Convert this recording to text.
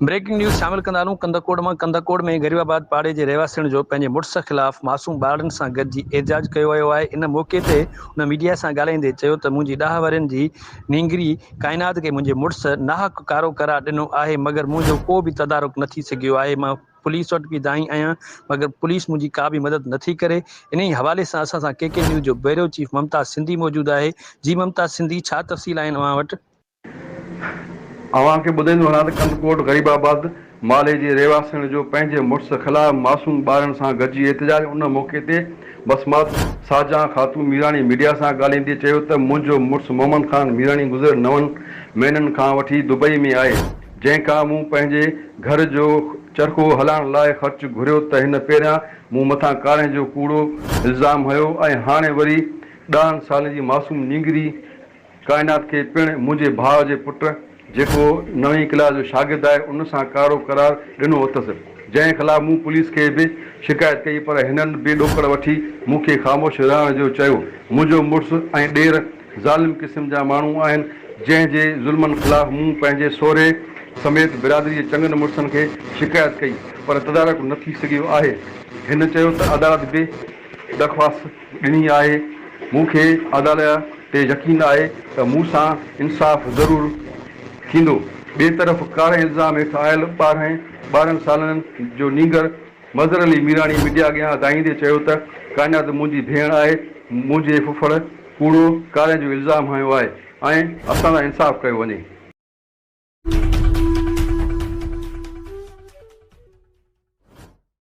Breaking news شامل ڪندا هلون ڪنڌڪوٽ مان ڪنڌڪوٽ ۾ غريب آباد پاڙي جي رهواسڻ جو پنهنجي مڙس خلاف معصوم ٻارڙن سان گڏجي احتجاج ڪيو ويو آهي ان موقعي تي هن ميڊيا سان ڳالهائيندي چيو ته منهنجي ڏاهه ورهين جي نينگري ڪائنات کي منهنجي مڙس ناحق ڪارو قرار ڏنو آهي مگر منهنجو ڪو به تدارڪ نه ٿي سگهيو آهي مان پوليس وٽ به دانهين آهيان مگر پوليس منهنجي ڪا به مدد نه ٿي ڪري انهي حوالي سان اسان سان ڪي ڪي نيوز جو بيورو چيف ممتاز سنڌي موجود آهي جي ممتاز سنڌي ڇا تفصيل آهن اوهان وٽ. اوهان کي ٻڌائيندو هلان ته ڪنڌڪوٽ غريب آباد مالهي جي رهواسڻ جو پنهنجي مڙس خلاف معصوم ٻارن سان گڏجي احتجاج ان موقعي تي مسمات شاهجهان خاتون ميراڻي ميڊيا سان ڳالهائيندي چيو ته منهنجو مڙس محمد خان ميراڻي گذريل نون مهينن کان وٺي دبئي ۾ آهي جنهن کان مون پنهنجي گهر جو چرخو هلائڻ لاء خرچ گهريو ته هن پهريان مون مٿان ڪارنهن جو ڪوڙو الزام هنيو ۽ هاڻي وري ڏهن سالن جي معصوم نينگري ڪائنات کي پڻ منهنجي ڀاء جي پٽ جيڪو نوين ڪلاس جو شاگرد آهي ان سان ڪارو قرار ڏنو اٿس جنهن خلاف مون پوليس کي به شڪايت ڪئي پر هنن به ڏوڪڙ وٺي مون کي خاموش رهڻ جو چيو منهنجو مڙس ۽ ڏير ظالم قسم جا ماڻهو آهن جنهن جي ظلمن خلاف مون پنهنجي سهري سميت برادري جي چڱن مڙسن کي شڪايت ڪئي پر تدارڪ نه ٿي سگهيو آهي هن چيو ته عدالت به درخواست ڏني آهي، مون کي عداليه تي يقين آهي ته مون سان انصاف ضرور ٿيندو. ٻئي طرف ڪاري الزام هيٺ آيل 12 ٻارهن سالن جو نينگر مظهر علي ميراڻي ميڊيا اڳيان دانهيندي چيو ته ڪائنات منهنجي ڀيڻ آهي، منهنجي ڦڦڙ ڪوڙو ڪاري جو الزام هنيو آهي ۽ اسان سان انصاف ڪيو وڃي.